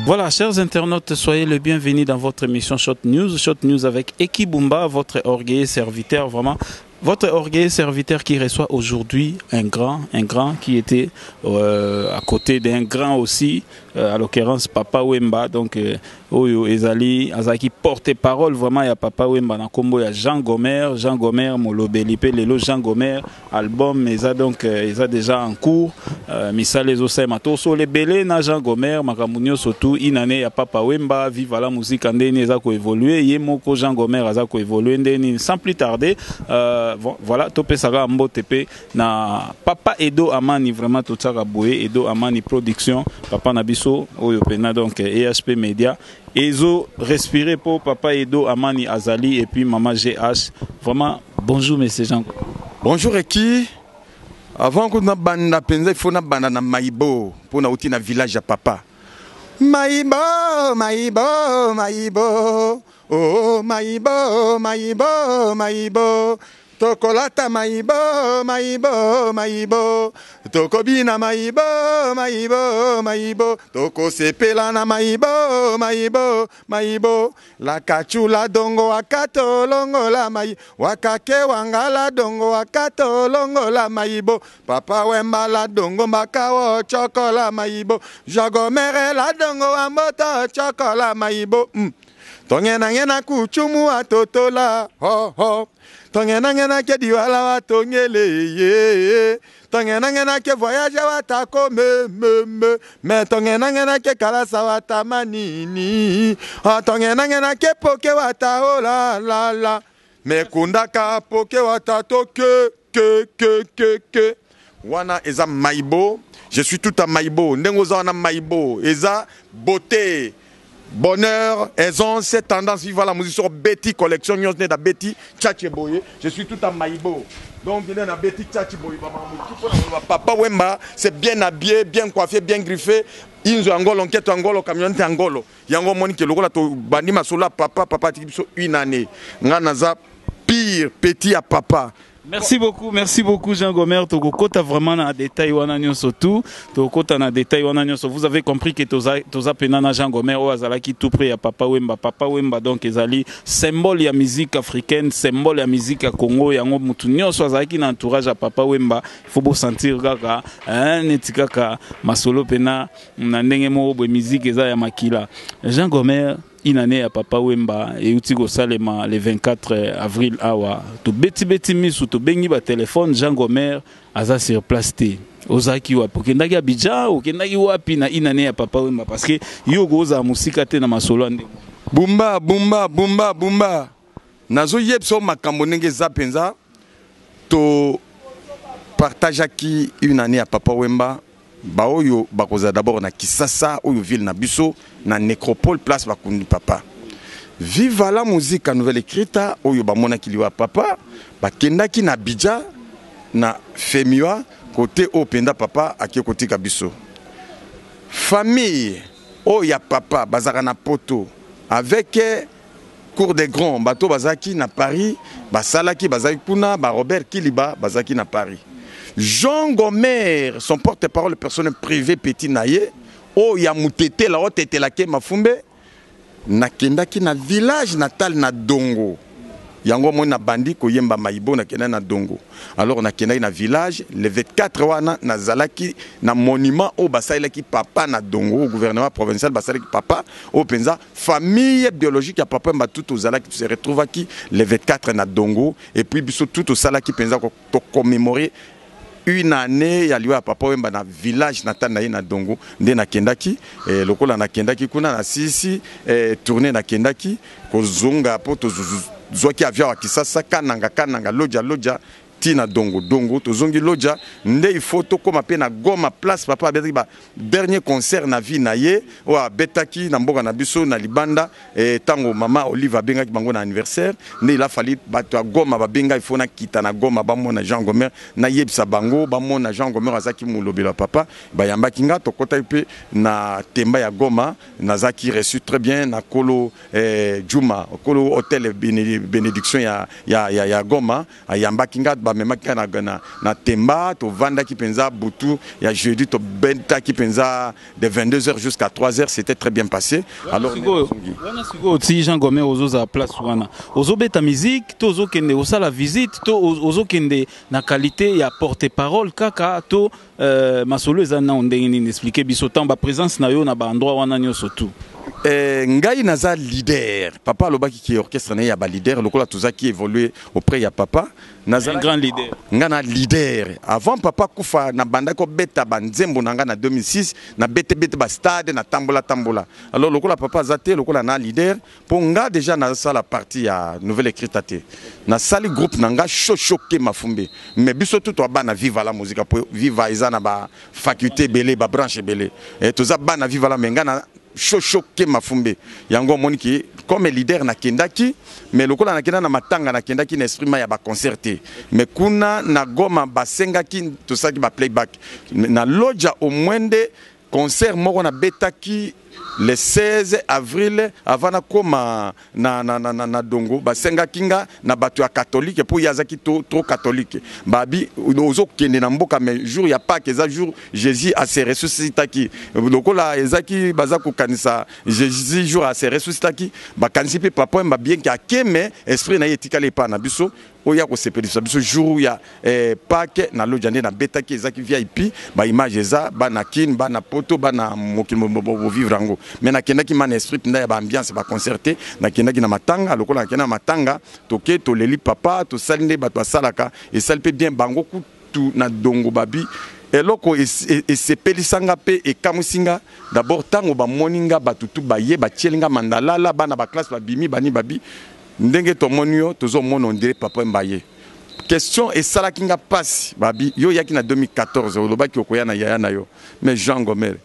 Voilà, chers internautes, soyez les bienvenus dans votre émission Shot News. Shot News avec Eki Bumba, votre orgueilleux serviteur, vraiment. Votre orgueilleux serviteur qui reçoit aujourd'hui un grand qui était à côté d'un grand aussi, à l'occurrence Papa Wemba. Donc, oyo ezali azalaki porte-parole vraiment ya Papa Wemba na kombo ya Jean Gomer, Jean Gomer molobeli pe lelo Jean Gomer album eza donc eza déjà en cours, misala ezosalema tosolo ebele na Jean Gomer makambo nyonso tout une année ya Papa Wemba viva la musique ndeni eza koévoluer ye moko Jean Gomer aza koévoluer ndeni sans plus tarder, voilà topesaka mbote pe na Papa Edo Amani vraiment totiaka boye Edo Amani production papa na biso oyo pena donc EHP Media ezo respirer pour Papa Edo Amani Azali et puis Mama GH. Vraiment bonjour monsieur Jean. Bonjour Eki. Avant que na banda penza il faut na banda na Maïbo pour na outi na village ya papa. Maïbo, Maïbo, Maïbo. Oh Maïbo, Maïbo, Maïbo. Tokolata Maïbo, Maïbo, Maïbo. Tokobina Maïbo, Maïbo, Maïbo. Tokosepela na Maïbo, Maïbo, Maïbo. La kachula dongo wakato longo la mai. Wakake wangala dongo wakato longo la Maïbo. Papa Wemba la dongo makao chokola Maïbo. Jagomere la dongo amboto chokola Maïbo. Tongena ngena kuchumu atotola ho ho. Tongena ngena ke diwala wa tongele ye. Tongena ngena ke voyage wa ta ko me me me. Me tongena ngena ke kalasa wa ta manini. Ha tongena ngena ke poke wa ta o la la la. Me kundaka poke wa ta to ke ke ke ke ke. Wana eza Maïbo. Je suis tout à Maïbo. Ndengo za wana Maïbo. Eza beauté. Bonheur, aisance, tendance, vive la musique sur Betty Collection, nyos né da Betty Tchatche Boye. Je suis tout à Maïbo. Donc, il est na Betty Tchatche Boye. Papa Wemba, c'est bien habillé, bien coiffé, bien griffé. Inzo Angolo, enquête Angolo, camionnette Angolo. Yango Monique, le rôle to bandi masola, papa, papa, tibiso une année. Nga naza pire petit à papa. Merci beaucoup Jean Gomer. Tokokota vraiment na détail wana nyonso tout. Tokokota na détail wana nyonso. Vous avez compris que toza pena na Jean Gomer oyo azalaki tout près ya Papa Wemba. Papa Wemba donc ezali symbole ya musique africaine, symbole ya musique ya Congo. Yango mutu nyonso azalaki na entourage ya Papa Wemba. Il faut beau sentir kaka, hein, neti kaka masolo pena na ndenge moko boye musique eza ya makila. Jean Gomer, une année à Papa Wemba et uti kosalema le 24 avril awa to beti beti misu to bengi ba téléphone Jean Gomer aza sur place te ozaki wapi okendaki Abidjan okendaki wapi na une année à Papa Wemba parce que yo koza musika te na masolo ande Bumba bumba bumba bumba nazo yebso makambo ndenge za penza to partageaki une année à Papa Wemba. Baoyo bakoza d'abord na Kisasa oyo ville na biso na nécropole place bakundi papa. Viva la musique nouvelle écrite oyo bamonaki liwa papa bakendaki na Abidjan na Femua côté oyo penda papa ake kotika biso. Famille oyo ya papa bazaka na poto avec cour des grands bato bazaki na Paris basalaki bazaki kuna ba Robert Kiliba bazaki na Paris. Jean Gomer, son porte-parole personnel privé petit naye, oh ya mutete la otete la ke mafumbe, nakendaki na village natal na Dongo. Yango moi na bandi koyemba Maïbo nakenda na Dongo. Alors nakendaki na village le 24 wana nazalaki na monument oyo basalelaki papa na Dongo, au gouvernement provincial basalelaki papa oyo penza famille biologique ya papa mba tout ozalaki, tu se retrouvaki le 24 na Dongo et puis biso tout osalaki penza ko to commémorer une année ya liwa ya papa Wemba na village natal na ye na Dongo nde nakendaki, lokola nakendaki kuna na sisi, tournée nakendaki kozonga po tozwaki avion ya Kisasa Kananga Kananga Lodja Lodja ti na Dongo Dongo tozongi Lodja nde il faut tokoma pe na Goma place papa abetaki ba dernier concert na vie na ye oyo abetaki na mboka na biso na libanda, tango mama Olive abengaki bango na anniversaire nde il a fallu bato ya Goma babenga il faut na kita na Goma bamona Jean Gomer na yebisa bango bamona Jean Gomer azaki molobelo ya papa bayambaki nga tokotaki pe na temba ya Goma nazaki reçu très bien na kolo, Juma kolo hôtel bénédiction ya Goma ayambaki nga. Bamemaki nga na Temba, tovandaki mpenza butu ya jeudi, tobetaki mpenza de 22h jusqu'à 3h, c'était très bien passé. Alors wana sikoyo ti Jean Gomer ozozala place wana, ozobeta musique to ozokende osala visite to ozokende na qualité ya porte parole kaka to masolo eza nao ndenge nini? Explique biso ntango baprésence na yo na baendroit wana nyonso tout. Ngai naza leader. Papa alobaki ki orchestre na ye ya baleader. Lokola tozaki évoluer auprès ya papa, un grand leader. Nga na leader avant papa kufa, nabandaki kobeta banzembo na nga na 2006, nabetebete bastade, natambola tambola. Alors lokola papa aza te, lokola na leader, mpo nga déjà nasala partie ya Nouvelle Écrita te, nasali groupe na nga Shoshoke Mafumbe. Mais biso tu toa bana Viva la Musica, po Viva eza na bafaculté ebele, babranche ebele. Toza bana Viva la, mais nga na Shoshoke Mafumbe. Yango omoni ki comme leader nakendaki, mais lokola nakenda na matanga, nakendaki na esprit ma ya baconcert te. Mais kuna na Goma basengaki tosalaki baplayback na Loja. Au moins nde concert moko nabetaki le 16 avril avant nakóma na Dongo. Basengaki nga na bato ya catholique, mpo ye azalaki trop catholique. Babi ozokende na mboka, mais jour ya Pâques eza jour Jésus ase ressuscitaki. Lokola ezaki baza kokanisa Jésus jour ase ressuscitaki, bakanisi mpe papa Wemba, bien ke ake, mais esprit na ye etikali epai na biso, oyo ya kosepelisa biso jour ya Pâques na Loja. Nde nabetaki, ezaki VIP, baimage eza, bana Kine, bana Poto, bana mokili bovivre yango. Mais nakendaki ma na esprit mpenza ya baambiance baconcert te. Nakendaki na matanga. Lokola nakenda na matanga, toke toleli papa, tosali nde bato basalaka, esali mpe bien. Bango kutu na Dongo babi eloko esepelisanga mpe ekamwisi nga d'abord, ntango bamoni nga, bato tu baye, batieli nga mandalala, bana baklasse babimi, bani babi ndenge tomoni yo, tozomona ondire papa Wemba ye. Question esalaki nga mpasi, babi yo oyaki na 2014, olobaki okoya na yaya na yo, mais Jean Gomer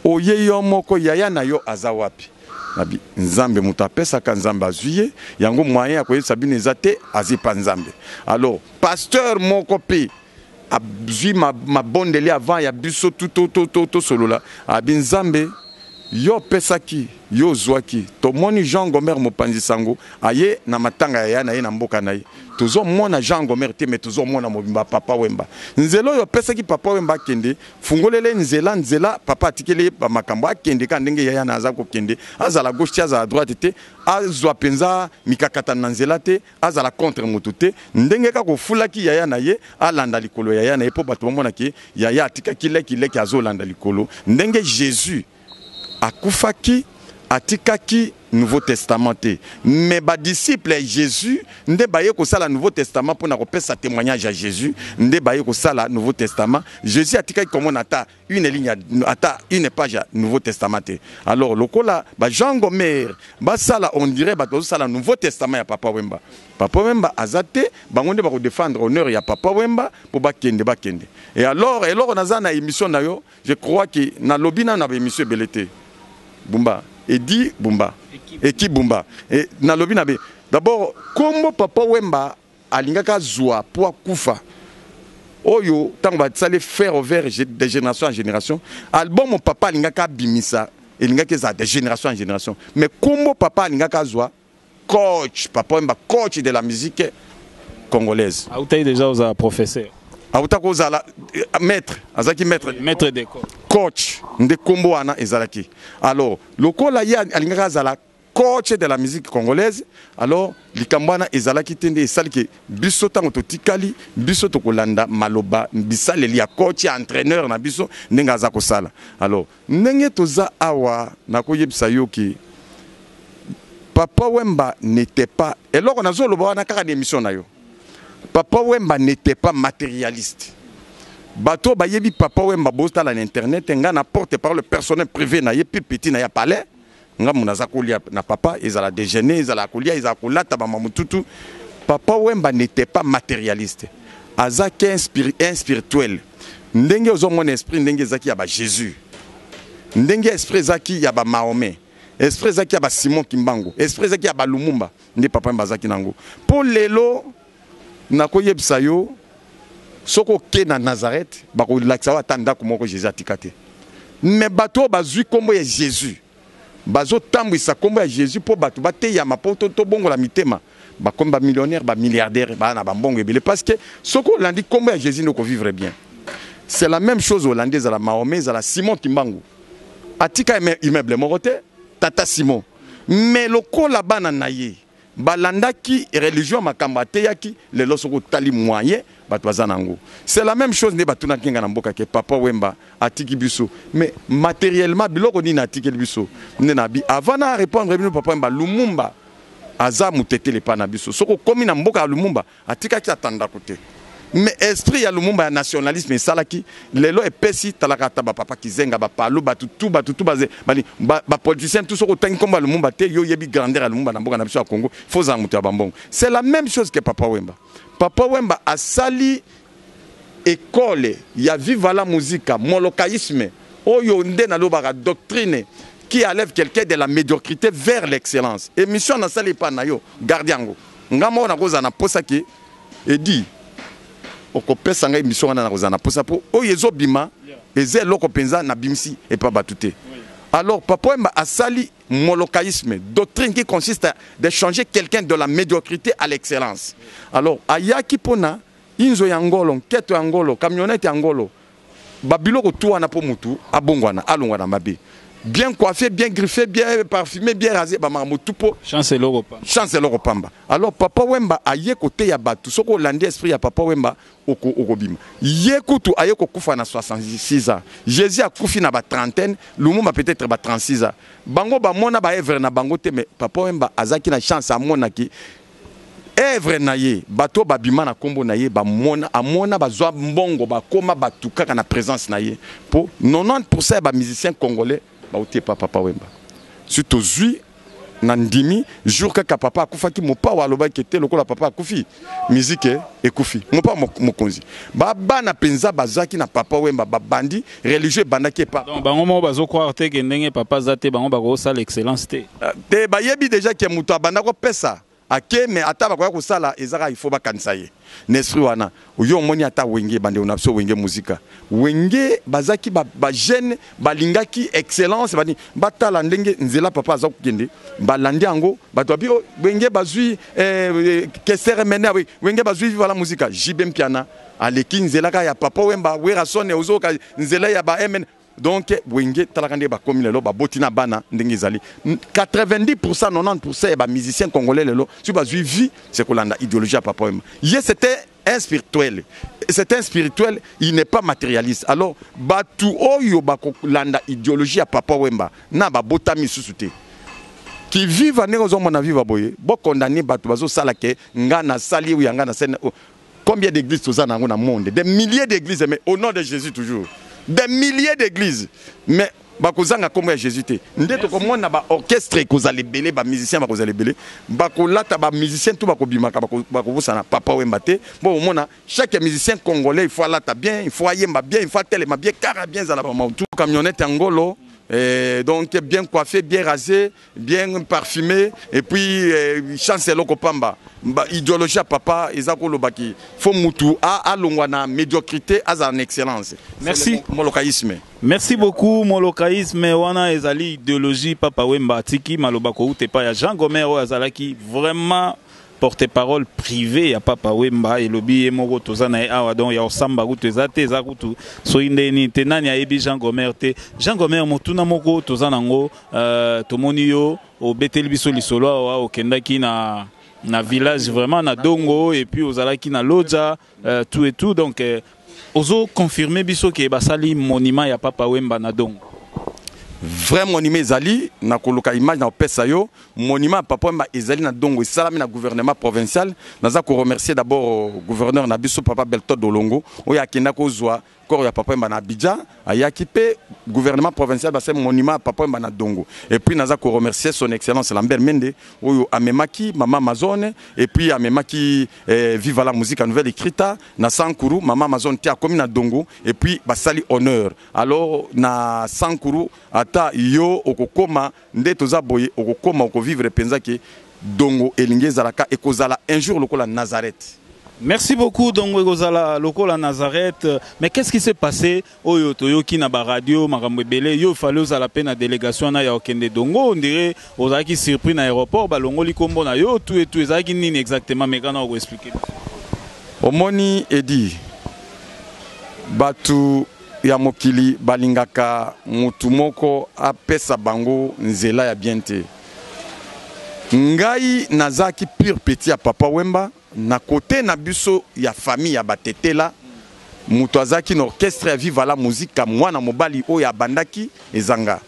oye yo moko, yaya na yo aza wapi? Nabi Nzambe moto apesaka, Nzambe azwi ye. Yango moyen ya koyebisa bino eza te, aza epa Nzambe. Alors pasteur moko mpe azwi mabondeli avant ya biso tosolola, abi Nzambe yo opesaki, yo ozwaki. Tomoni Jean Gomer mopanzi sango aye na matanga ya ya na ye na mboka na ye. Tozomona Jean Gomer te, mais tozomona mobimba papa Wemba. Nzela oyo opesaki papa Wemba akende, fungolele nzela. Nzela papa atikeli ye bamakambo, akende kaka ndenge yaya na aza kokende, azala gauche te, azala droite te, azwa mpenza mikakatano na nzela te, azala contre motu te. Ndenge kaka ofulaki yaya na ye, alanda likolo ya yaya na ye, mpo bato bamonaki yaya atikaki leki, leki azolanda likolo. Ndenge Jésus akufaki, atikaki Nouveau Testament te, mais badisciple ya Jésus nde baye kosala Nouveau Testament mpona kopesa témoignage ya Jésus. Nde baye kosala Nouveau Testament. Jésus atikaki komona ata une ligne, ata une page ya Nouveau Testament te. Alors lokola bajean Gomer basala, on dirait bato bazosala Nouveau Testament ya papa Wemba, papa Wemba aza te, bango nde bakodefendre honneur ya papa Wemba mpo bakende bakende. Et alors eloko naza na émission na yo, je crois que nalobi nano na baémission ebele te, Bumba Edi Bumba Eki Bumba e, nalobi na be d'abord kombo papa Wemba alingaki azwa mpo akufa, oyo ntango basali faire over de génération en génération, album papa alingaki abimisa elingaki ezala de génération en génération. Mais kombo papa alingaki azwa, coach papa Wemba, coach de la musique congolaise. Autaki déjà ozala professeur. Auta kozala maître, azalaki maître. Maître d'école. Coach nde kombo wana ezalaki. Alors lokola ye alingaki azala coach de la musique congolaise, alors likambo wana ezalaki te. Nde esaliki biso ntango totikali, biso tokolanda maloba bisaleli ya coach, ya entraîneur na biso, ndenge aza kosala. Alors ndenge toza awa, nakoyebisa yo ke papa Wemba n'était pas, eloko nazoloba wana kaka na émission na yo, papa Wemba n'était pas matérialiste. Bato bayebi papa Wemba, botala na internet. Nga na porte parole personnel privé na ye, mpe petit na ya palais, nga mo naza kolia na papa, ezala déjeuner, ezala kolia, ezala kolata bama motutu. Papa Wemba n'était pas matérialiste, azaki un spirituel. Ndenge ozomona esprit, ndenge ezalaki ya baJésus, ndenge esprit ezalaki ya baMahomet, esprit ezalaki ya baSimon Kimbangu, esprit ezalaki ya baLumumba, nde papa Wemba azalaki nango. Mpo lelo nakoyebisa yo, soki oke na Nazareth, bakolakisa yo ata ndako moko Jésus atika te. Mais bato oyo bazwi nkombo ya Jésus, bazotambwisa nkombo ya Jésus mpo bato bateyama, mpo tobongola mitema. Bakomi bamillionnaire, bamilliardaire, baa na bambongo ebele, parce que soki olandi nkombo ya Jésus nde okovivre bien. C'est la même chose, olandi ezala Mahomet, ezala Simon Kimbangu, atika immeuble moko te, tata Simon, mais lokola bana na ye balandaki religion, makambo ateyaki, lelo soki otali moyen bato baza nango. C'est la même chose nde batunaki nga na mboka ke Papa Wemba atiki biso, mais matériellement biloko nini atikeli biso? Nde na bi avant na répondre bino, Papa Wemba, Lumumba aza motetele epa na biso. Soki okomi na mboka ya Lumumba, atikaki ata ndako te, mais esprit ya Lumumba ya nationalisme esalaki lelo epesi. Talaka ata bapapa Kizenga, bapalu, bato tu, bato tu bani, bapoliticien tu, soki otangi nkombo ya Lumumba te, yo oyebi grandeur ya Lumumba na mboka na biso ya Congo, fo ozala moto ya bambongo. C'est la même chose que Papa Wemba. Papa Wemba asali école ya Viva la Musica, molokaïsme oyo nde nalobaka, doctrine qui enlève quelqu'un de la médiocrité vers l'excellence. Émission nasali epa na yo, garde yango. Nga moko nakozala na posa ke edi okopesa ngai émission wana, nakozala na posa mpo oyo ezobima eza eloko mpenza nabimisi epa bato te. Alors Papa Wemba asali molokaïsme, doctrine qui consiste à de changer quelqu'un de la médiocrité à l'excellence. Alors ayaki mpona inzo ya ngolo, nketo ya ngolo, camionnette ya ngolo, babiloko tu wana mpo mutu abongwana, alongwa na mabe, bien coiffé, bien griffé, bien parfumé, bien rasé, bamakambo tu mpo chance eloko pa. Chance eloko pamba. Alors Papa Wemba aye koteya bato. Soki olandi esprit ya Papa Wemba, okobima. Ye kutu aye kokufa na 66 ans, Jésus akufi na batrentaine, Lumumba peut-être ba 36 ans. Bango bamona baœuvre na bango te, mais Papa Wemba azalaki na chance, amonaki œuvre na ye, bato babima na nkombo na ye, bamona, amona bazwa mbongo, bakóma bato kaka na présence na ye, mpo 90 ya bamusicien congolais bauti epa Papa Wemba. Si tozwi na ndimi jour kaka papa akufaki, Mopao alobaki te lokola papa akufi, miziki ekufi. Mopao mokonzi, babana mpenza bazwaki na Papa Wemba, babandi religieux ebandaki epa. Donc bango moko bazocroire te ke ndenge papa aza te, bango bakosala excellence te. Te, bayebi déjà ke moto abanda kopesa ake, mais ata bakoya kosala, ezaka il faut bakanisa ye na esprit wana. Yo omoni ata Wenge, bandeko na biso Wenge Muzika, Wenge bazalaki bajeune, balingaki excellence, bani batala ndenge nzela papa aza kokende, balandi yango. Bato babi, oh, Wenge bazwi Kester Emeneya, Wenge bazwi Viva la Musica, JB Mpiana aleki nzela kaka ya Papa Wemba, Werrason ozoyoka nzela ya ba mn. Donc Wenge, talaka ndenge bakomi lelo, baboti na bana ndenge ezali. 90 90 ya bamusicien congolais lelo soki bazwi vie, c'est kolanda idéologie ya Papa Wemba. Ye c'était un spirituel, c'est un spirituel, il n'est pas matérialiste. Alors bato oyo bakolanda idéologie ya Papa Wemba na babotami lisusu te qui viva ndenge ozomona viva boye, bokondane bato bazosala ke nga nasali oyo, ya nga nasali. Combien d'églises toza nango na monde? Des milliers d'églises, mais au nom de Jésus toujours. Des milliers d'églises, mais bakozanga nkombo ya Jésus te. Nde tokomona baorchestre ekozala ebele, bamusicien bakozala ebele, bakolata, bamusicien tu bakobimaka, bakobosana Papa Wemba te. Bo omona chaque musicien congolais, il faut alata bien, il faut ayemba bien, il faut atelema bien, kara bien, ezala bamautu, camionnette ya ngolo. Et donc bien coiffé, bien rasé, bien parfumé, et puis chance eloko pamba. Ba, idéologie ya papa eza kolobaki fo mutu alongwa na médiocrité, azala na excellence. Merci. Molokaïsme. Merci beaucoup. Molokaïsme wana ezali idéologie Papa Wemba atiki. Maloba kouta epai ya Jean Gomer oyo azalaki vraiment porte-parole privé ya Papa Wemba, elobi ye moko. Toza na ye awa, donc ya osamba kutu eza te, eza kutu soki nde nini te. Nani ayebi Jean Gomer te? Jean Gomer, motuna moko toza nango, tomoni yo obeteli biso lisolo awa, okendaki na village vraiment na Dongo, et puis ozalaki na Lodja, tout et tout. Donc ozo confirmer biso ke basali monument ya Papa Wemba na Dongo? Vrai monument ezali na koluka image na kopesa yo. Monument ya Papa Wemba ezali na Dongo, esalami na gouvernement provincial. Naza koremercier d'abord gouverneur na biso, papa Beltode Olongo, oyo akenda kozwa corps ya Papa Wemba na Abidjan, ayaki mpe gouvernement provincial basali monument ya Papa Wemba na Dongo. Et puis naza koremercier son excellence Lambert Mende oyo amemaki Mama Amazone et puis amemaki Viva la Musique Nouvelle Ecrita na Sankuru. Mama Amazone te akomi na Dongo et puis basali honneur. Alors na Sankuru, ata yo okokoma nde toza boye, okokoma okovivre mpenza ke Dongo elingi ezalaka, ekozala un jour lokola Nazareth. Merci beaucoup Dongo ekozala lokola Nazareth. Mais qu'est-ce qui s'est passé oyo toyoki na ba radio makambo ebele yo fallait ozala pe na délégation na ya okende Dongo on dirait ozalaki surpris na aéroport balongoli kombo na yo tout et tout ezalaki nini exactement mais kana oko expliquer. Omoni Edi batu ya mokili balingaka mutu moko apesa bango nzela ya bien te. Ngai nazalaki pur petit ya Papa Wemba. Na cote na biso ya famille ya Batetela, moto azalaki na orchestre ya Viva la Musica, mwana mobali oyo abandaki eza nga.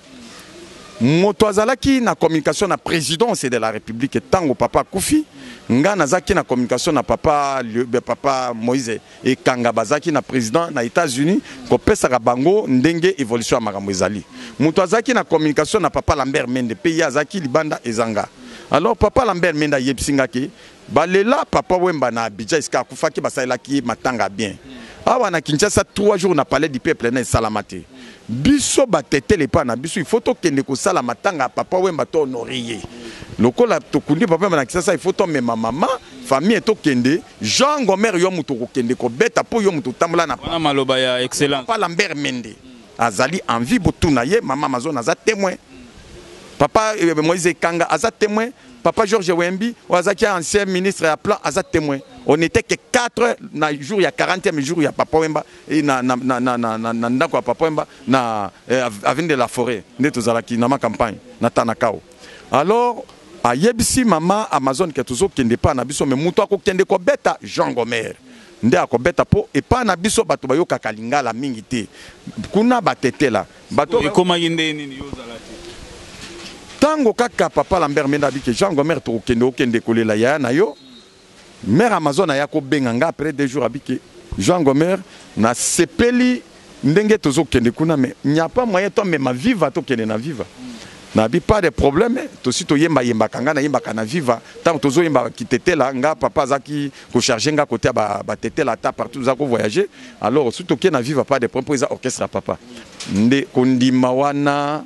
Moto azalaki na communication na presidence de la Republique tango papa akufi, nga nazalaki na communication na papa, papa Moïse Ekanga, bazalaki na president na Etats-Unis kopesaka bango ndenge evolution ya makambo ezali. Moto azalaki na communication na papa Lambert Mende pe ye azalaki libanda eza nga. Alors papa Lambert Mende ayebisi nga ke Balela papa Wemba na Abidjan esika akufaki basalelaki ye matanga ya bien. Awa na Kinshasa 3 jours na palais du peuple na esalama te. Biso ba tetele epa na biso il faut tokende kosala matanga ya papa Wemba to honorer ye. Lokola tokundi papa Wemba na Kinshasa il faut tomema mama famille tokende. Jean Gomer yo moto okokende kobeta po yo moto otambola na Wana maloba ya excellence. Papa Lambert Mende azali en vie botuna ye, mama Amazone aza temoin. Papa Moïse Ekanga aza temoin. Papa Georges Wembi, oyo azalaki ancien ministre ya plan, aza témoin. On n'était que 4 na jour ya 40e jour ya Papa Wemba et na na na na na, na, na ndako ya Papa Wemba na avenue de la Forêt nde tozalaki na ma campagne na Tanakao. Alors ayebisi mama Amazon ke tozokende epai na biso, mais moto akokende kobeta Jean Gomer nde akobeta po epai na biso bato bayokaka lingala mingi te, kuna batetela bato ekomaki nde nini yo ozala te. Tango kaka papa Lambert Mende abiki Jean Gomer tokokende okende kolela yaya na yo, mère Amazon aya kobenga nga après 2 jours abiki Jean Gomer na sepeli ndenge tozokende kuna, mais n'y a pas moyen tomema Viva tokende na Viva. Nabi pas de problème, tosi toyemba yembaka nga nayembaka na Viva tango tozoyemba kitetela nga papa azaki ko charger nga côté ba batetela ata partout za ko voyager, alors surtout toke na Viva pas de problème po eza orchestre ya papa nde kondima wana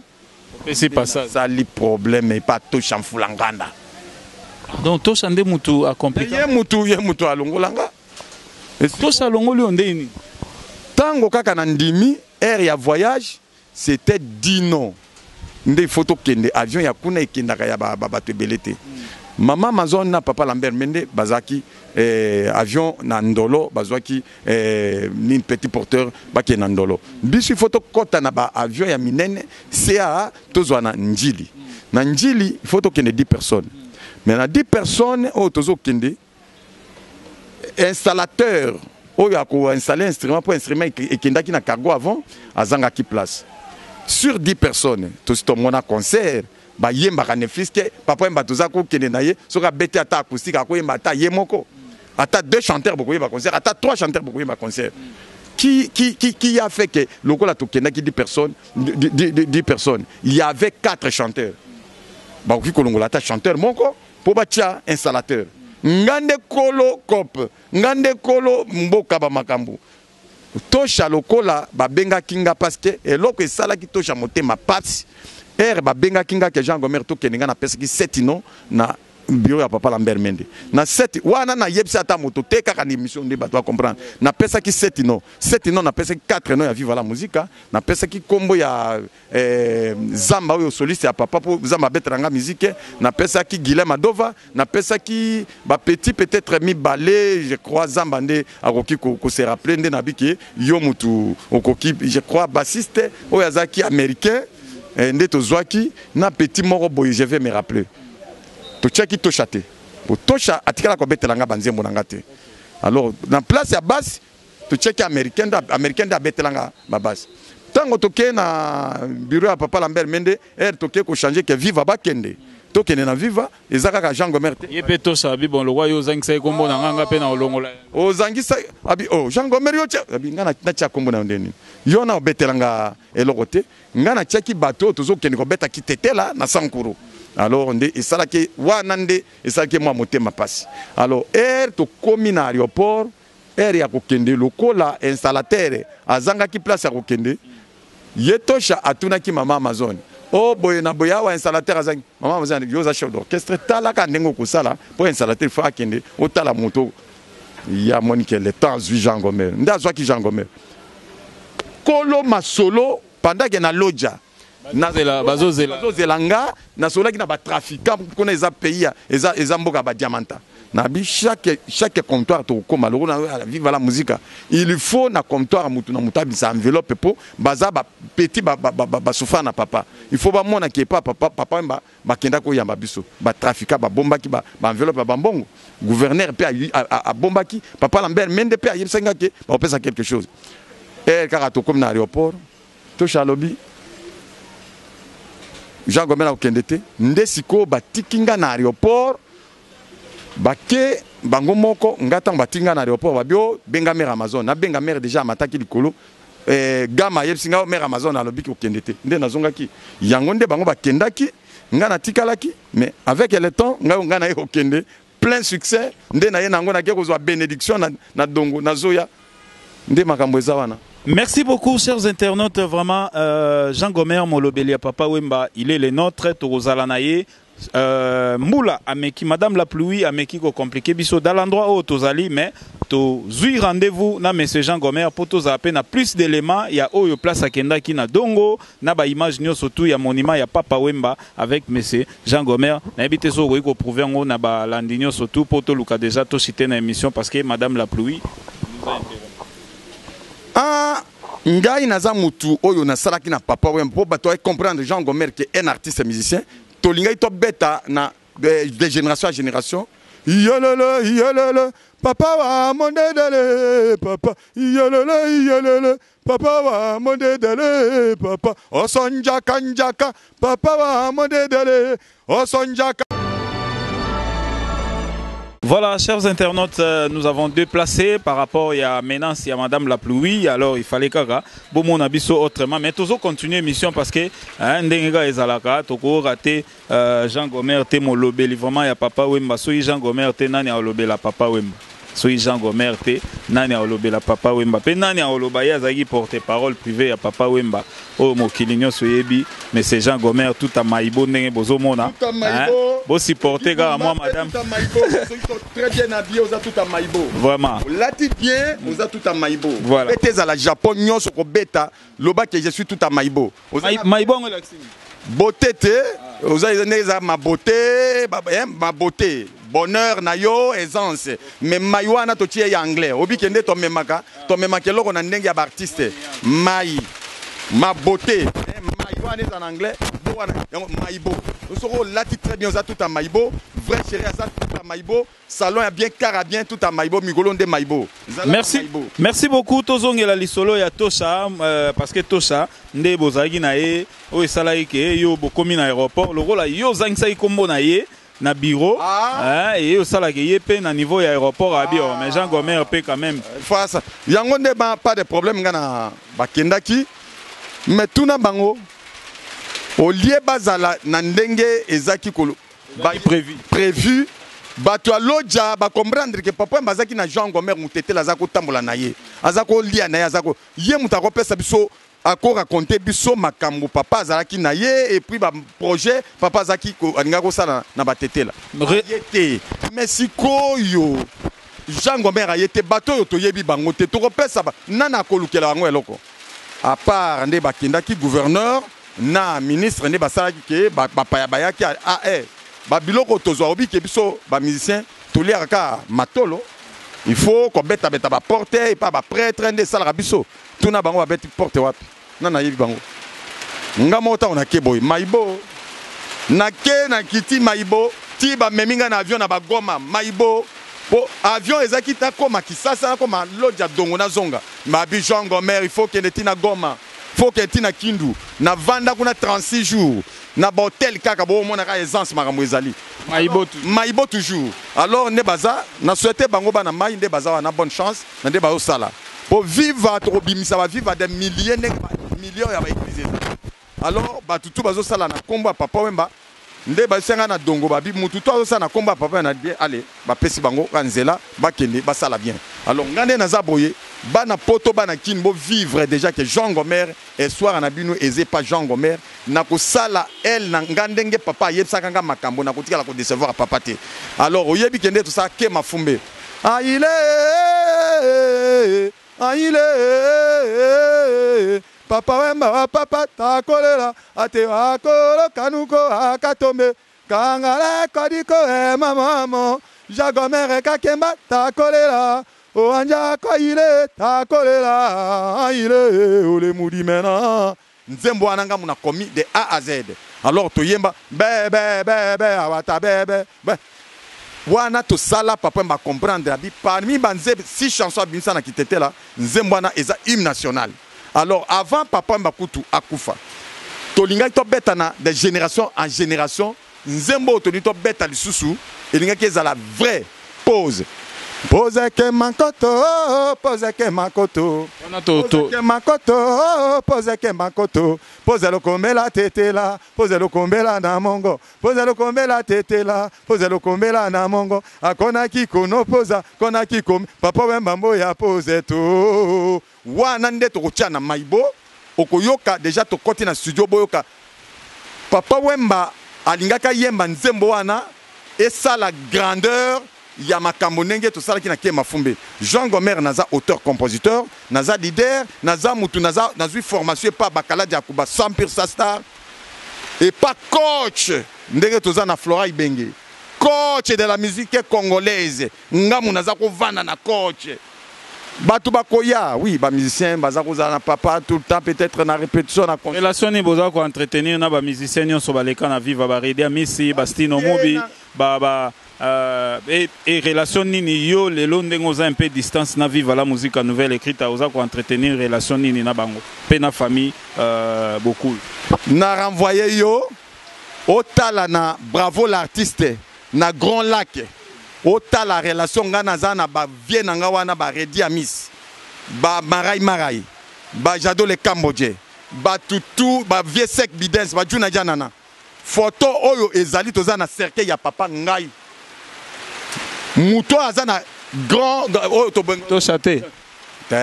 Opesi passage. Sali problème et pas Tosha Mfula Nganda. Donc Tosha nde mutu a compliqué. Ye mutu, ye mutu alongola nga. Tosha alongoli yo nde nini? Tango kaka na ndimi air ya voyage c'était dino nde il faut tokende avion ya kuna ekendaka ya bato ebele te. Mama Amazon na papa Lambert Mende bazalaki avion na Ndolo, bazwaki nini petit porteur bakende na Ndolo. Biso il faut tokɔta na ba avion ya minene CAA tozwa na Ndjili. Na Ndjili il faut tokende 10 personnes. Mais na 10 personnes oyo tozokende, installateur oyo ako installer instrument po instrument ekendaki na cargo avant azangaki place. Sur 10 personnes tosi tomona concert bayembaka ne fût-ce que papa Wemba toza kokende na ye soki abeti ata acoustique akoyemba ata ye moko, ata 2 chanteurs bokoyemba concert, ata 3 chanteurs bokoyemba concert. Qui a fait que lokola tokendaki 10 personnes, 10 personnes, il y avait 4 chanteurs. Bakoki kolongola ata chanteur moko po batia installateur. Ngande kolo cop, ngande kolo mboka ba makambo. Tosha lokola babengaki nga parce que eloko esalaki Tosha motema pasi. R babengaki nga ke Jean Gomer tokende nga napesaki 7 non na bureau ya papa Lambert Mende. Na 7 wana na yebisa ata moto te kaka na émission nde bato ba comprendre. Napesaki 7 non. 7 non napesaki 4 non ya Viva la Musica, napesaki kombo ya Zamba oyo soliste ya papa po Zamba abetela nga musique, napesaki Guilain Madova, napesaki ba petit peut-être mibale, je crois Zamba nde akoki ko se rappeler nde nabiki yo mutu okoki, je crois bassiste oyo azalaki américain nde tozwaki na petit moko boye, je vais me rappeler. Totiaki Tosha te. Po Tosha atikala kobetela nga banzembo na nga te. Alors na place ya basse totiaki américain, nde américain nde abetela nga ba basse. Tango toke na bureau ya papa Lambert Mende, toke ko changer ke Viva bakende. Tokende na Viva, eza kaka Jean Gomer te. Ye pe Tosha abi bon lokwa yo ozangisa ye kombo na nga, nga pe na olongola. Ozangisa abi oh Jean Gomer yo tia abi nga na tia kombo na yo ndeni. Yo na obetela nga eloko te. Nga na tiaki bato oyo tozokende kobeta kitetela na Sankuru. Alors nde esalaki wana nde esalaki mwa motema pasi. Alors tokomi na aéroport, aire ya kokende lokola installateur azangaki place ya kokende, ye Tosha atunaki mama Amazon, oh boye na boye awa installateur azangi. Mama Amazon yo oza chef d'orchestre, talaka ndenge okosala po installateur faut akende otala moto. Ye amoni ke le temps azwi Jean Gomer, nde azwaki Jean Gomer kolo masolo pendant ke na lodja. Bazozela bazozela nga. Nasolaki na batrafiquant kuna, eza pays, eza mboka ya badiamanta. Nabi chaque comptoir tokokóma lokola Viva la Musica, il faut na comptoir mutu na mutu abisa enveloppe, mpo baza bapetit basouffrir na papa. Il faut bamona ke epa papa Wemba bakenda koyamba biso. Batrafiquant babombaki baenveloppe ya bambongo. Gouverneur mpe abombaki. Papa Lambert Mende mpe ayebisaki nga ke bakopesa quelque chose. E kaka tokomi na aéroport, Tosha alobi Jean Gomer akokende te. Nde sikoyo batiki nga na aéroport, bake bango moko. Nga ntango batiki nga na aéroport, babi o benga mare Amazon. Nabenga mare, déjà amataki likolo. Gama ayebisi nga mare Amazon alobiki kokende te. Nde nazongaki yango, nde bango bakendaki, nga natikalaki. Mais avec le temps, ngai nga naye kokende plein succès. Nde naye nango, nake kozwa bénédiction na dongo, nazoya nde makambo eza wana. Merci beaucoup, chers internautes. Vraiment, Jean Gomer Molobelia Papa Wemba, il est le nôtre. Tokozala na ye. Mbula ameki, Madame la pluie ameki ko compliqué biso dans l'endroit où tozali, mais tozui rendez-vous na monsieur Jean Gomer pour tozala pe na plus d'éléments ya oyo place akendaki na Dongo, na ba image nyonso tout ya monument ya Papa Wemba avec monsieur Jean Gomer. Nayebi te soki okoki koprouver yango na balandi nyonso tout, po toluka déjà tocité na émission, parce que Madame la pluie nous a interrompu. Ah, ngai naza mutu oyo nasalaki na Papa Wemba, mpo bato comprendre Jean Gomer ke un artiste musicien. Tolingaki tobeta na de génération à génération. Yololo yololo, papa wa mondedele, papa yololo yololo, papa wa mondedele, papa osonjaka njaka, papa wa mondedele osonjaka. Voilà, chers internautes, nous avons déplacé par rapport à menace, à Madame la pluie, alors il fallait kaka, bomona biso autrement, mais toujours continuer mission parce que, hein, ndenge ezalaka, toko raté Jean Gomer te molobeli vraiment ya Papa Wemba. Soki Jean Gomer te, nani alobela Papa Wemba? Soki Jean Gomer te, nani alobela Papa Wemba? Pe nani aloba? Ye azalaki porte-parole privé ya Papa Wemba oyo mokili nyonso oyebi, mais c'est Jean Gomer tout à Maïbo ndenge bozomona. Hein? Bosupporter kaka moi madame. Très bien habillé, oza tout à Maïbo. Vraiment. Olati bien, oza tout à Maïbo. Voilà. Bete ezala Japon nyonso kobeta, loba ke je suis tout à Maïbo. Maïbo yango elakisi? Beauté te, oza ndenge eza ma beauté, ma beauté, bonheur na yo, aisance. Mais mai wana totie ya anglais, obike nde tomemaka eloko na ndenge ya baartiste. Mai ma beauté, mai wana eza na anglais bo wana yango maibo. Soki olati très bien, oza tout à maibo. Vrai chéri aza tout à maibo, salon ya bien, car ya bien, tout à maibo, mikolo nde maibo. Merci, merci beaucoup. Tozongela lisolo ya Tosha, parce que Tosha nde bozalaki na ye oyo esalaki ke yo bokomi na aéroport lokola yo ozangisaki nkombo na ye na bureau. Ah. Hein, ye osalaki ye mpe na niveau ya aéroport abi ah. Mais Jean Gomer mpe quand même. Face yango nde ba pas de problème. Nga na bakendaki, mais tuna bango olie bazala na ndenge ezaki kolo prévu. Prévu. Bato ya loja bacomprendre ke Papa Wemba azalaki na Jean Gomer Mutetela, aza kotambola na ye, aza kolia na ye, aza ko ye moto akopesa biso, akoraconter biso makambo papa azalaki na ye, et puis baprojet papa azalaki alingaki kosala na batetela ye te. Mais sikoyo Jean Gomer aye te, bato oyo toyebi bango te, tokopesa nani akolukela bango eloko? À part nde bakendaki, gouverneur na ministre nde basalaki ke bapaya bayaki ae babiloko tozwa. Obi ke biso bamusicien toliaka kaka matolo, il faut kobetabeta baporte epa baprêtre nde esalaka biso. Tuna bango babeti porte wapi? Na nayebi bango. Nga moko ntango nake boye maibo, nake nakiti maibo ti bamemi ngai na avion na bagoma maibo, po avion ezalaki nakóma Kisasa, nakóma lodja dongo, nazonga. Babi Jean Gomer il faut kende ti na Goma, faut kende ti na Kindu. Navanda kuna 36 jours na bahotel kaka boomona kaka aisance, makambo ezali. Maibo. Maibo toujours. Alors nde baza na souhaite bango bana mai nde baza wana, bonne chance na nde bazosala po Viva. Tokobimisa baviva de milliers ndenge million ya baeglise eza. Alors bato tu bazosala na nkombo ya Papa Wemba nde basenga na dongo, babi mutu to azosala na nkombo ya Papa na bien. Ale bapesi bango ka nzela, bakende basala bien. Alors nga nde naza boye, bana poto, bana Kini, bovivre déjà ke Jean Gomer espoir na bino eza pa Jean Gomer. Nakosala ele na nga ndenge papa ayebisaka nga makambo, nakotikala kodecevoir papa te. Alors oyebi ke nde tosala ke mafumbe. Aile aile papa wemba wa papa takolela ate akolo kanuko akatombe kangala kodiko e mamamo jagomere kakemba takolela oanja koile takolela aile ole mudimena. Nzembo wana nga muna komi de A à Z. Alors toyemba be be be be awata be be be wana tosala papa ba comprendre abi parmi banzembo six chansons abimisa na kitetela, nzembo wana eza hymne national. Alors avant papa Mbakutu akufa, tolingaki tobeta na de génération en génération nzembo oyo tolingi tobeta lisusu, elingaki ezala vrai pose. Pose ke makoto, pose ke makoto. Wana to to Pose ke makoto, pose ke makoto, pose lokombela tetela, pose lokombela na mongo, pose lokombela tetela, pose lokombela na mongo, akonaki kono poza, konaki komi, papa wemba mboya pose to. Wana nde tokotia na Maibo, okoyoka déjà tokoti na studio boyoka. Papa Wemba alingaka yemba nzembo wana esala grandeur ya makambo ndenge tosalaki na Kema Fumbe. Jean Gomer naza auteur compositeur, naza leader, naza mutu, naza nazwi formation epa Bakaladi ya Kuba Sampir Sastar epa coach ndenge toza na Flora Ibenge, coach de la musique congolaise. Ngamu naza kovanda na coach. Bato bakoya, oui, ba musicien baza kozala na papa tout le temps, peut-être na répétition na concert. Relation nini boza ko entretenir na ba musicien nyonso baleka na Viva, ba Redi Amisi, ba Stino Mubi, ba ba et relation nini yo lelo ndenge oza un peu distance na Viva la musique nouvelle écrite, oza ko entretenir relation nini na bango pe na famille Bokul? Na renvoyer yo otala na Bravo l'artiste na Grand Lac, otala relation nga naza na ba vie na nga wana, ba Redi Amis, ba Marai Marai, ba Jado le Cambodge, ba Tutu, ba vie sec bidens, ba Juna Janana. Photo oyo ezali toza na cercueil ya papa ngai. Muto aza na grand oyo to benga to chate. Te,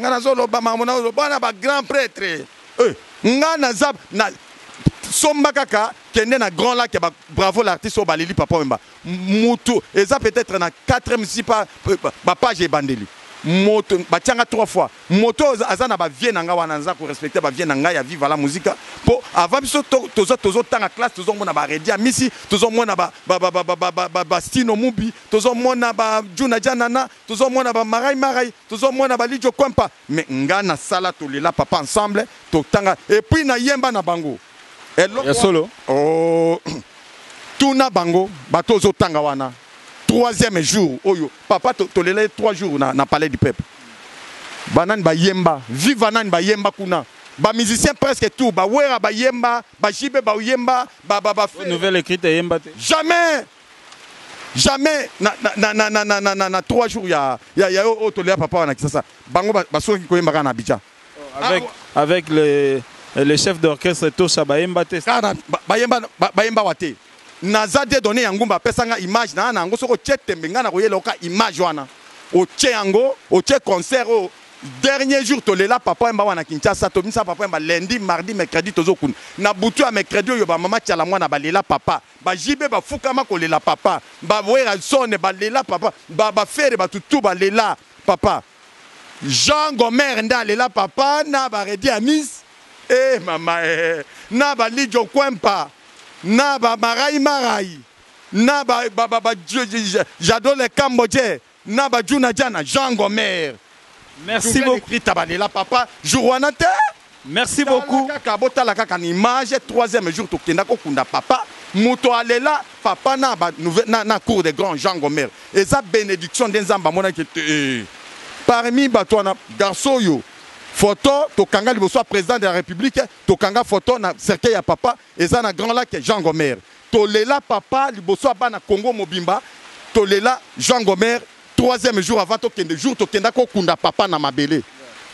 nga nazoloba makambo nazoloba na ba grand prêtre. Nga naza na somba kaka kende na Grand Lac ya ba Bravo l'artiste oyo baleli papa Wemba. Mutu eza peut-être na 4e si pas ba page ebandeli. Moto batianga 3 fois. Moto aza na ba vie na nga wana, naza ko respecter ba vie na nga ya Viva la Musica. Po avant biso tozo tozo tanga classe, tozo mona ba Redi Amisi, tozo mona ba ba ba ba ba ba ba ba, ba Stino Mubi, tozo mona ba Juna Janana, tozo mona ba Marai Marai, tozo mona ba Lidjo Kwempa. Mais nga na sala tolela papa ensemble, totanga et puis na yemba na bango. Eloko Ya solo. Oh, tuna bango bato ozotanga wana. Troisième jour oyo papa tolela ye 3 jours na palais du peuple. Banani bayemba, viva nani bayemba kuna. Ba musiciens presque tout, ba Wera bayemba, ba JB bayemba, ba ba ba Nouvelle écrite yemba te. Jamais. Jamais na na na na na na na, na 3 jours ya ya ya oyo tolela papa wana Kinshasa. Bango basoki koyemba kaka na Abidjan. Avec, avec le chef d'orchestre Tosha bayemba te. Kaka bayemba, bayemba wa te. Naza de donner ya ngumba apesanga image na na ngo soko tie tembe nga na koyela oka image wana. Otie yango, otie concert oyo dernier jour tolela papa Wemba wana Kinshasa, tobimisa papa Wemba lundi, mardi, mercredi tozokunda. Na butu ya mercredi oyo ba mama Tshala Mwana balela papa, ba JB bafukama kolela papa, ba Wera Zone balela papa, ba Ferre ba tutu balela papa. Jean Gomer nde alela papa na ba Redi Amis, mama na ba Lidjo Kwempa, na ba Marai Marai, na ba, ba, ba, ba, Jado le Cambodge, na ba Juna Jana, Jean Gomer. Merci Nouvelle beaucoup. écrite balela papa, jour wana te. Merci Tala beaucoup. kaka, botala kaka na image, troisième jour tokenda kokunda papa, moto alela papa na ba nouvelle, na, na cour de grand Jean Gomer. Eza bénédiction nde Nzambe amonaki te. Parmi bato wana, garçon oyo, photo tokanga liboso ya président de la République, tokanga photo na cercueil ya papa, eza na Grand Lac Jean Gomer. Tolela papa liboso ya bana Congo mobimba, tolela Jean Gomer troisième jour avant tokende, jour tokenda kokunda papa na mabele.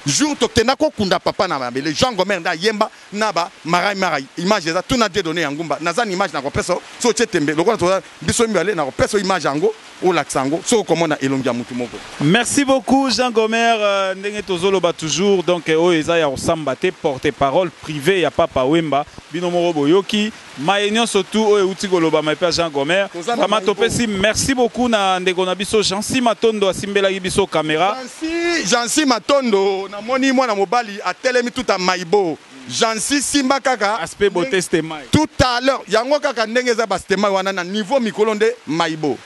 Jour tokenda kokunda papa na mabele, Jean Gomer nde ayemba na ba marai marai. Image eza tuna Dieu donné ya ngumba. Naza na image nakopesa yo. Soki otie tembe lokola toza biso mibale, nakopesa yo image yango, olakisa yango soki okomona elongi ya mutu moko. Merci beaucoup Jean Gomer, ndenge tozoloba toujours donc oyo eza ya kosamba te, porte parole privé ya Papa Wemba, bino moko boyoki maye nyonso tout oyo euti kolobama epai ya Jean Gomer. Toza na Vraiment Mayibo. topesi merci beaucoup na ndeko na biso Jancy Matondo asimbelaki biso caméra. Jancy Matondo, namoni mwana mobali atelemi tout à Mayibo. Jancy simba kaka aspect beauté stemai. Tout à l'heure yango kaka ndenge eza ba stemai wana na niveau mikolo nde Mayibo.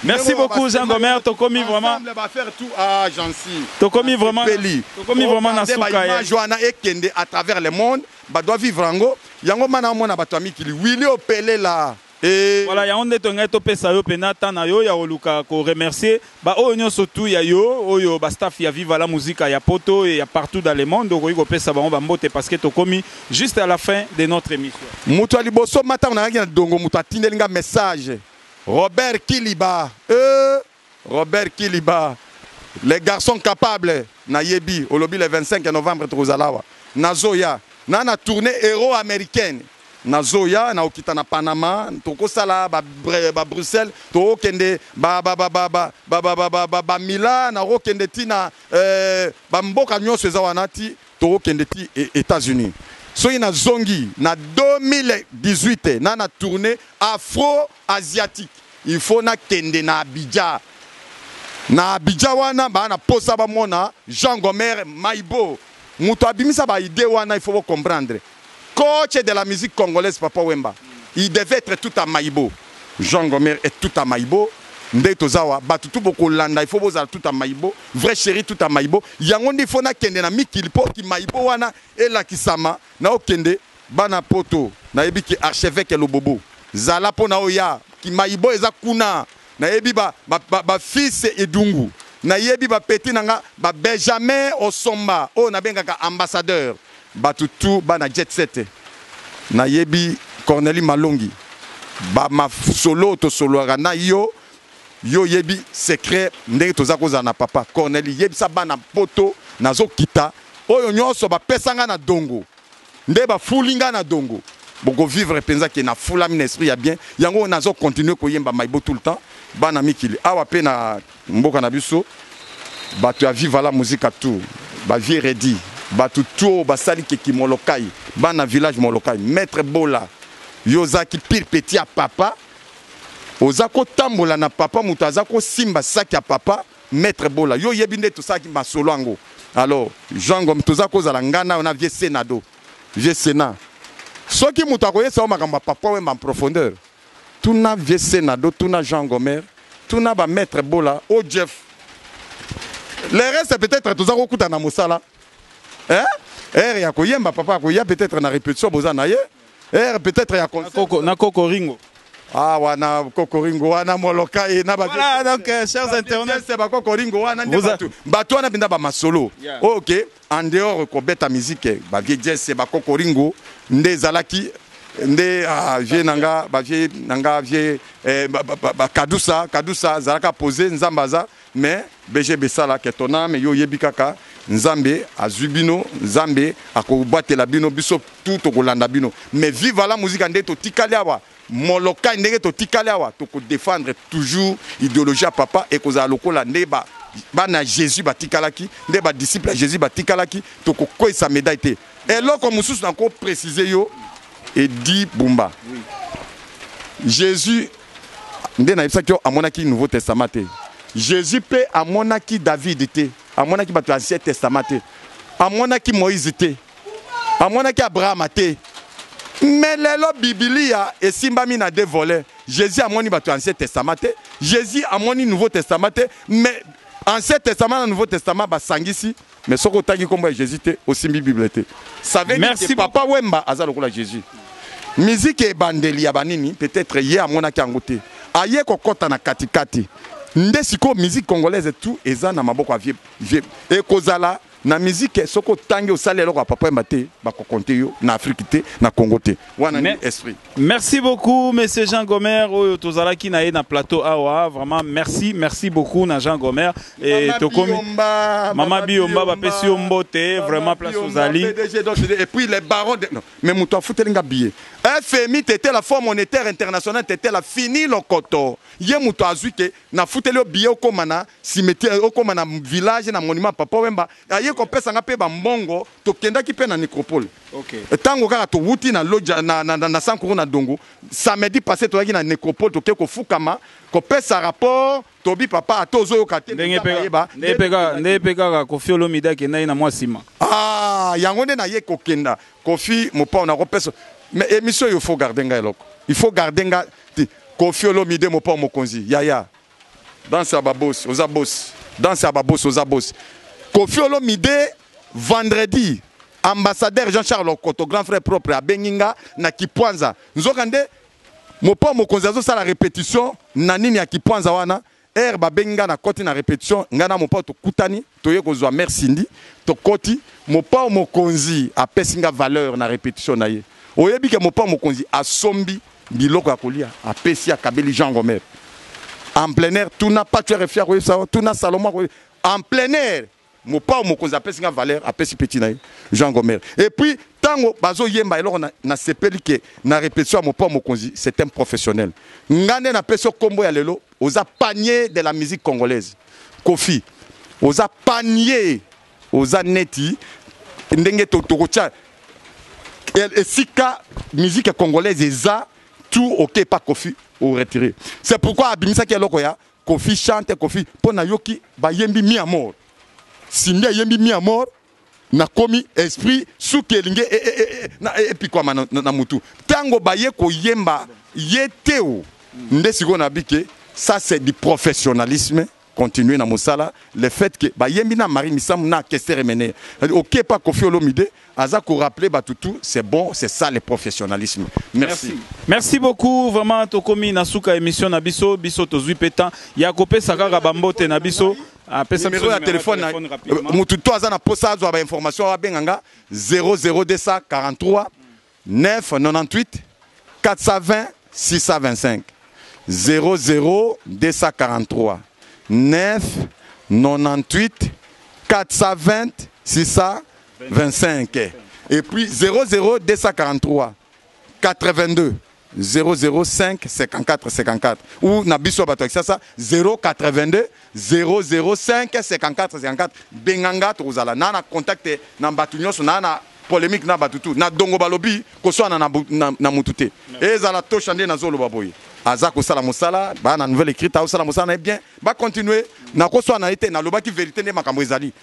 Merci Ndenge beaucoup ba Jean stemai Gomer, tokomi vraiment ensemble ba faire tout à Jancy. Tokomi vraiment Peli. tokomi vraiment na Oyo suka ba ya image wana ekende à travers le monde, ba doit vivre yango. Yango mana mona bato ya mikili Willy Opelela. Et voilà, yango nde tongai topesa yo pena ta na yo ya koluka ko remercier ba oyo nyonso tout ya yo, oyo ba staff ya Viva la Musica ya Poto et ya partout dans le monde, okoki kopesa bango ba mbote parce que tokomi juste à la fin de notre émission. Moto ya liboso matango nayaki na dongo, moto atindeli nga message. Robert Kiliba. Robert Kiliba. Les garçons capables nayebi olobi le 25 novembre tokozala awa. Nazoya na na tournée euro américaine. Nazoya na okita na Panama, tokosala ba ba Bruxelles, tokende ba ba ba ba ba ba ba ba ba ba ba Milan, na okende ti na ba mboka nyonso eza wana ti tokende ti États-Unis. Soki na zongi na 2018 na na tournée afro-asiatique. Il faut na kende na Abidjan. Na Abidjan wana ba na posa ba mona Jean Gomer Mayibo. Muto abimisa ba idée wana, il faut comprendre. Coach de la musique congolaise Papa Wemba, il devait être tout à Mayibo. Jean Gomer est tout à Mayibo. Nde tozawa batu tout bokolanda, il faut bozala tout à Mayibo, vrai chéri tout à Mayibo. Yango ndi faut na kende na mikili po ki Mayibo wana elakisama na okende bana poto. Nayebi ki archevêque Lobobo zala po na oya ki Mayibo eza kuna. Nayebi ba fils Edungu, nayebi ba petit nanga ba Benjamin Osomba oyo nabengaka ambassadeur. Batu tout bana jet set. Nayebi Cornelie Malongi ba masolo to solwaka na yo, yo yebi secret ndenge toza kozala na papa Cornelie. Yebisa bana poto nazokita oyo nyonso bapesanga na dongo nde bafulinga na dongo boko vivre penza ke na fulami na esprit ya bien. Yango nazo continuer koyemba Mayibo tout le temps bana mikili awa pe na mboka na biso bato ya Viva la Musica tout ba vie ready bato tout basali keki Molokai bana village Molokai maître Bola yo ozaki pire petit ya papa oza kotambola na papa moto aza kosimba sac ya papa maître Bola yo yebi nde tosalaki masolo yango. Alors Jean Gomme toza kozala ngana na vieux Senado vieux Sénat soki moto akoyesa yo makambo ya papa Wemba en profondeur tuna vieux Senado tuna Jean Gomer tuna ba maître Bola o Jeff le reste peut-être toza kokuta na mosala hein ere ya koyemba papa akoya peut-être na répétition boza na ye ere peut-être ya concert. Na koko Ringo. Ah, wana koko Ringo wana Molokai na ba Voilà, donc chers Ba internautes, c'est ba koko Ringo wana nde Vous a- batu. Batu wana binda ba masolo. Yeah. OK, en dehors ko beta musique ba vieux jazz ba koko Ringo nde zalaki nde, ah, vieux nanga ba vieux nanga vieux, eh, ba, ba, ba, ba Kadusa, Kadusa zalaka posé Nzambaza mais BG Besala ke tona mais yo yebi kaka Nzambe azubino Nzambe akobatela bino biso tout tokolanda bino mais vive la musique nde totikali awa Molokai ndenge totikali awa toko défendre toujours idéologie ya papa et kozala lokola nde ba bana Jésus batikalaki nde ba disciple ya Jésus batikalaki toko koyisa médaille te eloko mosusu na ko préciser yo Edi Bumba. Oui. Jésus nde na yebisaki yo amonaki Nouveau Testament te. Jésus pe amonaki David te, amonaki bato ya Ancien Testament te, amonaki Moïse te, amonaki Abraham te. Mais lelo Biblia esimbami na deux volets. Jésus amoni bato ya Ancien Testament te, Jésus amoni Nouveau Testament te, mais Ancien Testament na Nouveau Testament basangisi, mais soko otangi kombo ya Jésus te, osimbi Bible te. Ça veut dire Merci que Papa Wemba aza lokola Jésus. Musique ebandeli ya banini, peut-être ye amonaki yango te. Aye kokota na katikati. Nde siko musique congolaise tout eza na maboko ya vieux, vieux. Ekozala Na musique, soki otangi, osali eloko ya Papa Wemba te, bakokonte yo na Afrique te, na Congo te. Wana ni esprit. Merci beaucoup, monsieur Jean Gomer, oyo tozalaki na ye na plateau awa. Vraiment merci, merci beaucoup na Jean Gomer. Et tokomi Mama Biomba, bapesi yo mbote vraiment place ozali. PDG, donc, et puis les barons de... Non, mais moto afuteli nga billet, FMI tete, la Fonds monétaire international tete, la fini lokoto. Ye moto azwi ke nafuteli yo billet, okóma na cimetière, okóma na village, na monument Papa Wemba. Aye kopesa nga mpe bambongo, tokendaki mpe na nécropole. Ntango kaka towuti na loja na Sankuru, na Dongo, samedi passé tozalaki na nécropole, toke kofukama, kopesa rapport. Tobi papa, ata ozoyoka te. Ndenge mpe kaka Kofi Olomide akendaki na mwa nsima. Ah, yango nde naye kokenda. Kofi Mopao, nakopesa, mais émission oyo, il faut garder ngai eloko, il faut garder nga te. Kofi Olomide, Mopao mokonzi, yaya, danse ya babosi, oza bosi, danse ya babosi, oza bosi. Kofi Olomide, vendredi, ambassadeur Jean-Charles Okoto, grand frère propre, abengi nga na Kipwanza. Nzoka nde Mopao mokonzi azosala répétition na nini ya Kipwanza wana. Ere babengi nga, na koti na répétition, nga na Mopao tokutani, toye kozwa mare Cindy, tokoti. Mopao mokonzi apesi nga valeur na répétition na ye. Oyebi ke Mopao mokonzi asombi biloko ya kolia, apesi, akabeli Jean Gomer en plein air. Tuna Patu RFI, akoyebisa. Tuna Salomon, en plein air Mopao mokonzi apesi nga valeur, apesi petit na ye Jean Gomer. Et puis ntango bazoyemba eloko, nasepeli ke na répétition ya Mopao mokonzi, c'est un professionnel. Nga nde napesi yo nkombo ya lelo, oza panier de la musique congolaise. Kofi, oza panier, oza neti ndenge tokotia esika musique congolaise eza tout ok pa Kofi oretire. C'est pourquoi abimisaki eloko ya Kofi chante, Kofi, mpo nayoki bayembi mi amor, Cindy ayembi mi amor, nakomi esprit suki elingi epikwama na mutu. Ntango baye koyemba ye te o nde sikoyo nabi ke ça, c'est du professionnalisme. Continuer na mosala. Le fait que bayembi na Marie Misamu na Kester Emene, ok pa Kofi Olomide aza korappeler bato tout, c'est bon, c'est ça le professionnalisme. Merci. Merci, merci beaucoup. Vraiment tokomi na suka émission na biso. Biso tozwi mpe temps ya kopesa kaka bambote na biso. Apesa numéro ya téléphone. Mutu to aza na posa azwa bainformation, abenga nga 00243 998 420 625, 00243 9 98 420 625, et puis 00243 82 005 54 54, ou na biso bato ya Kisasa, 082 005 54 54. Benganga, tokozala na contact na bato nyonso, na polémique na bato tu na Dongo. Balobi koswana na mutu te, ezala tosha. Nde nazoloba boye, aza kosala mosala, baa na nouvelle écrite, aosala mosala na ye bien, bacontinue. Nakoswana ye te, nalobaki vérité nde makambo ezali.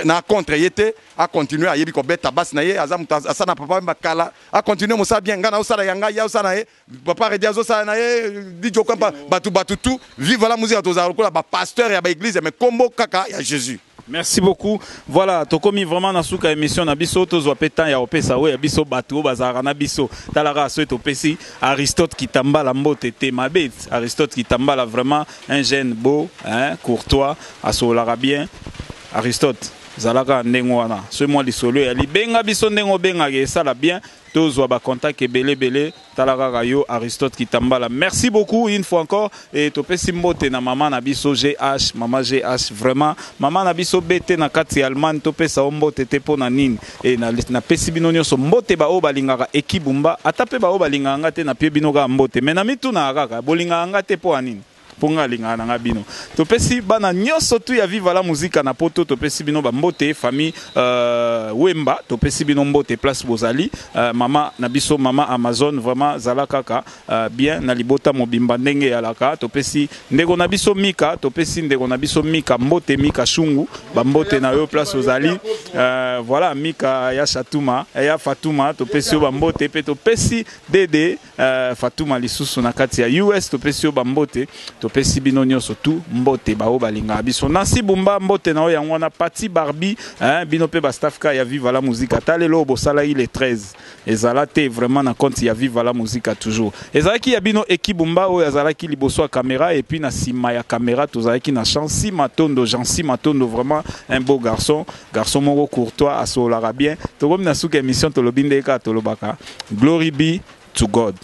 Na contre ye te, acontinue. Ayebi kobeta basi na ye, aza moto asala na papa bakala, acontinue mosala bien. Ngai naosala ya ngai, ye aosala na ye, papa Redi azosala na ye, Didio Kampa, bato tu. Vive la musique! Tozala lokola bapasteur ya baéglise, mais kombo kaka ya Jésus. Merci beaucoup. Voilà, tokomi vraiment na suka émission na biso. Tozwa pe temps ya opesa oyo ya biso, bato oyo bazalaka na biso. Talaka, so topesi Aristote Kitambala mbote te mabe. Aristote Kitambala, vraiment un jeune beau, hein, courtois, asololaka bien. Aristote, zalaka ndenge wana. So mwa lisolo ya libenga biso ndenge obengaka, esala bien. Tozwa bacontact ebele ebele. Tala kaka yo, Aristote Kitambala, merci beaucoup une fois encore. Et topesi mbote na mama na biso GH, mama GH, vraiment mama na biso BT na kati ya Allemagne, topesa yo mbote te mpo na nini. E napesi bino nyonso mbote, baoyo balingaka Ekibumba, ata mpe baoyo balingaka nga te, napie bino kaka mbote. Mais na mitunaka kaka, bolingaka nga te mpo ya nini? Mpo nga alingaka na nga bino. Topesi bana nyonso tu ya Viva la Muzika na Poto, topesi bino bambote. Famille Wemba, topesi bino mbote place bozali. Mama na biso, mama Amazon, vraiment zala kaka bien na libota mobimba ndenge eyalaka. Topesi ndeko na biso Mika, topesi ndeko na biso Mika mbote, Mika Shungu, bambote na yo place ozali. Voilà, Mika ya Shatuma ya Fatuma, topesi yo bambote. Mpe topesi Dede Fatuma lisusu na kati ya US, topesi yo bambote. Topesi bino nyonso tu mbote, baoyo balingaka biso. Nancy Bumba, mbote na oyo yango wana. Pati Barbie, hein, bino mpe bastaff ka ya Viva la Musica. Ata lelo oyo bosalaki le 13 ezala te vraiment na compte ya Viva la Musica. Toujours ezalaki ya bino Eki Bumba oyo azalaki liboso ya caméra, et puis na nsima ya caméra tozalaki na Chancy Matondo. Jancy Matondo, vraiment un beau garçon, garçon moko courtois, asololaka bien. Tokomi na suka émission, tolobi nde kaka tolobaka: glory be to God.